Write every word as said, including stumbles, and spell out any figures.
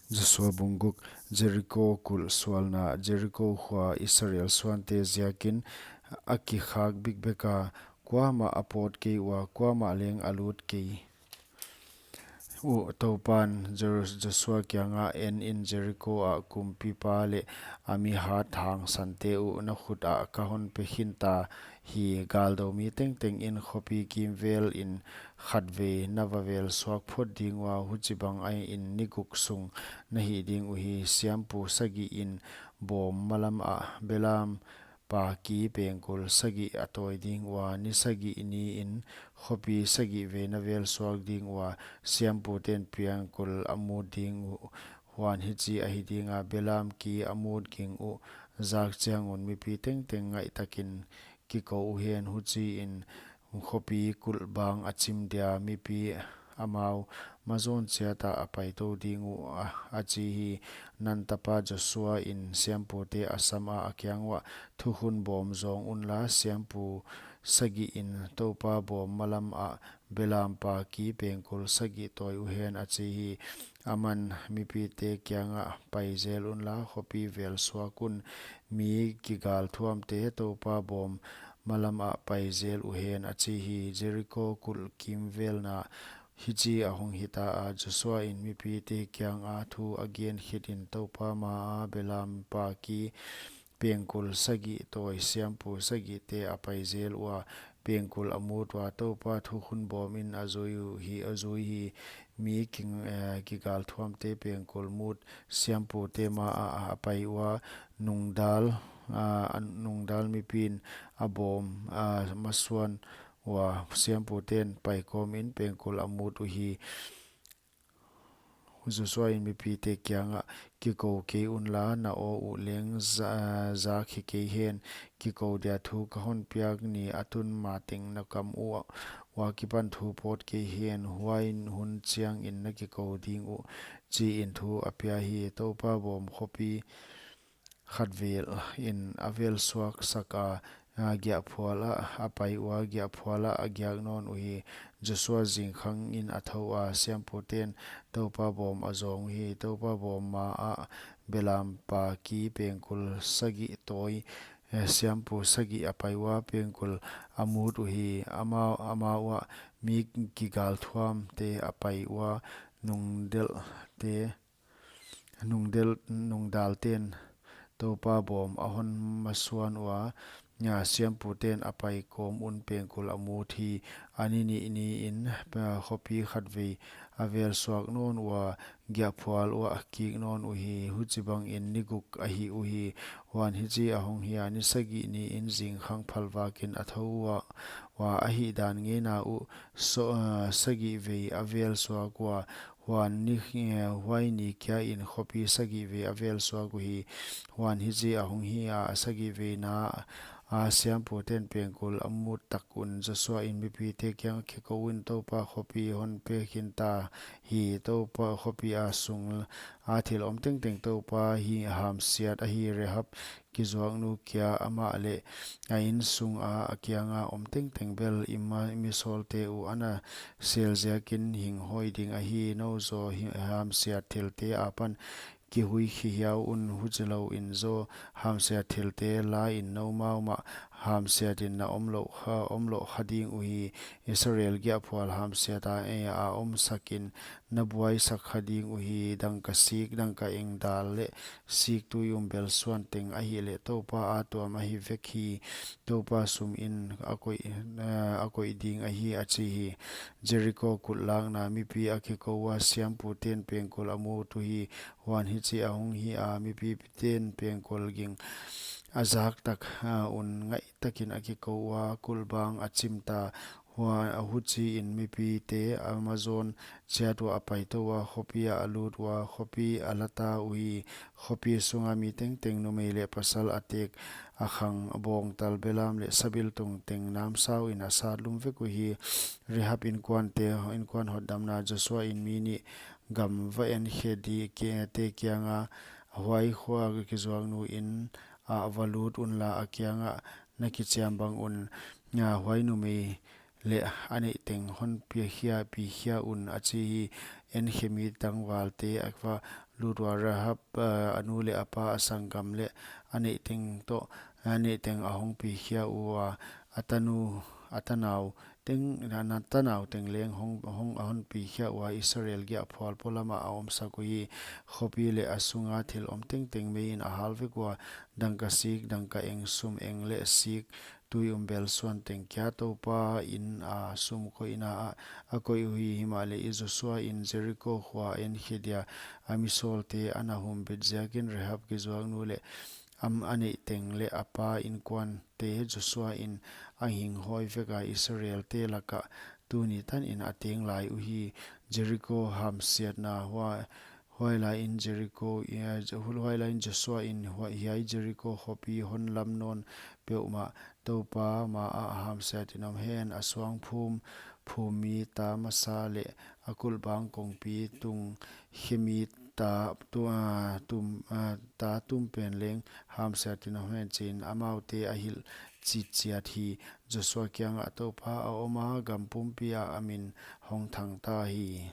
Joshua bung guk. Jeriko kulh sualna. Jeriko khua Israel suante ziakin a kikhak bikbek a, kuamah a pawt kei ua, kuamah leng a lut kei uh. Toupan Jer-, Joshua kiangah, En in, Jeriko ah kumpipa leh a mi hat hangsante uh na khut ah ka hon pe khinta hi. Galdou mi tengteng in khopi kimvel in khatvei na va vel suak phot ding ua, huchibang a in ni guk sung na hih ding uhi. Siampu sagih in bawm malam ah belam paki pengkul sagih a tawi ding ua, ni sagih ni in khopi sagih vei na vel suak ding ua, siampu ten pengkul a mut ding uh. Huan hichi ahi dinga, belam ki a mut ging uh zak chiang un mipi tengteng ngaihtakin kikou uhen, huchiin khopi kulh bang a chim dia, mipi amau mazawn chiat ah a paitou ding uh, a, a chi hi. Nun tapa Joshua in siampute a sam a, a kiang uah, Thukhun bawm zawng unla, siampu sagih in Toupa bawm malam ah belam paki pengkul sagih tawi uhen, a chi hi. Aman mipite kiangah, Pai zel unla, khopi vel suak un, mi kigal thuamte Toupa bawm malam ah pai zel uhen, a chi hi. Jeriko kulh kimvelna. Hichi a hong hita a, Joshua in mipite kianga thu a gen khit in Toupa ma a belam paki pengkul sagih tawi, siampu sagihte a pai zel ua, pengkul a mut ua, Toupa thukhun bawm in a zui uhi, a zui hi. Mi king, eh, kigal thuamte pengkul mut siampute ma a, a pai ua, nungdal, ah, a nungdal mipi'n a bawm, ah, masuan ua, siamputen paikawm in pengkul a mut uhi. Joshua in mipite kiangah, Kikou kei unla, na aw uh leng za-, zak hi kei hen, kikou dia thu ka hon piak ni a tun mateng na kam uh ua kipan thu pawt kei hen, huai hun chiangin na kikou ding uh, chiin thu a pia hi. Toupa bawm khopi khatvel in a vel suak sak a, a giahphual ah a pai ua, giahphual ah a giak nawn uhi. Joshua zingkhang in a thou a, siamputen Toupa bawm a zawng uhi. Toupa bawm ma ah belam paki pengkul sagih tawi, eh, siampu sagih a pai ua, pengkul a mut uhi. Ama, ama uah mi kigal thuamte a pai ua, nungdelhte nungdel-, nungdalten Toupa bawm a hon masuan ua, nya siamputen a paikawm un pengkul a mut hi. A ni nih ni in, eh, khopi khatvei a vel suak nawn ua, giahphual uah a kik nawn uhi. Huchibangin ni guk a hih uhi. Huan hichi a hong hi a, ni sagih ni in zingkhang phalvak in a thou ua, ua a hihdan ngeina uh, so, eh, sagih vei a vel suak ua, huan ni, eh, huai ni kia in khopi sagih vei a vel suak uhi. Huan hichi a hong hi a, a sagih veina a siamputen pengkul a mut tak un, Joshua in mipite kiangah, Kikou un, Toupa khopi hon pe khinta hi. Toupa khopi a sung a thil om tengteng Toupa hi hamsiat ahi. Rehab kizuaknu kia amah leh a insunga a kianga om tengteng bel i ma-, i misawlte uh ana sel ziakin hing hoi ding ahi. Nou zaw hi-, hamsiat thilte apan kihui khia un, huchilou in zaw hamsiat thilte la in noumau mah hamsiat in na om louh kha, om louh kha ding uhi. Israel giahphual hamsiat a, eh, a om sak in na buai sak kha ding uhi. Dangka sik, dangka eng dal leh sik tui um bel suan teng ahihleh Toupa a tuam ahi vek hi. Toupa sum in a koih, eh, a koih ding ahi, a chi hi. Jeriko kulh lakna. Mipi a kikou ua, siamputen pengkul a mut uhi. Huan hichi a hong hi a, mipiten pengkul ging a zak tak, ah, un ngaih takin a kikou ua, kulh bang a chim ta. Huan a huchiin mipite a mazawn chiat uah a paitou ua, khopi ah a lut ua, khopi a la ta uhi. Khopi sunga mi tengteng, numei leh pasal, a tek, a khang, a bawngtal, belam leh sabiltung teng namsau in a sat lum vek uhi. Rehab inkuante, inkuan hotdamna. Joshua in mi nih gam va enkhe di ke-, te kianga, Huai khua kizuaknu in ah va lut unla, a kiangah na kichiam bang un, ah, huai numei leh a neih teng hon pi khia, pi khia un, a chi hi. Enkhe mi tangvalte a va lut ua, Rahab, ah, a nu leh a pa, a sanggam leh a neih teng toh, a neih teng a hong pi khia ua, a tanu, a tanau teng, a na tanau teng leng hong, hong, a hon pi khia ua, Israel giahphual polam ah a omsak uhi. Khopi leh a sunga thil om tengteng meiin a hal vek ua, dangka sik, dangka eng, sum eng leh sik, tui um bel suan teng kia Toupa in a sum koihna ah a koih uhi. Himahleh Joshua in Jeriko khua a enkhe dia a misawlte a na humbit ziakin Rahab kizuak nu leh a neih teng leh a pa inkuante Joshua in a hing hawi vek a, Israelte laka tuni tanin a teng lai uhi. Jeriko hamsiatna. Huai, huai laiin Jeriko, eh, huai laiin Joshua in huai, hiai Jeriko khopi hon lam nawn peuhmah Toupa maah hamsiatin om hen. A suangphum phummi ta masa leh a kulhbang kongpi tung khemi ta tu, ah, tum, ah, ta tum pen leng hamsiatin om hen, chiin amaute a hilh chitchiat hi. Joshua kiangah Toupa a om a, gam pumpi ah a min hong thang ta hi.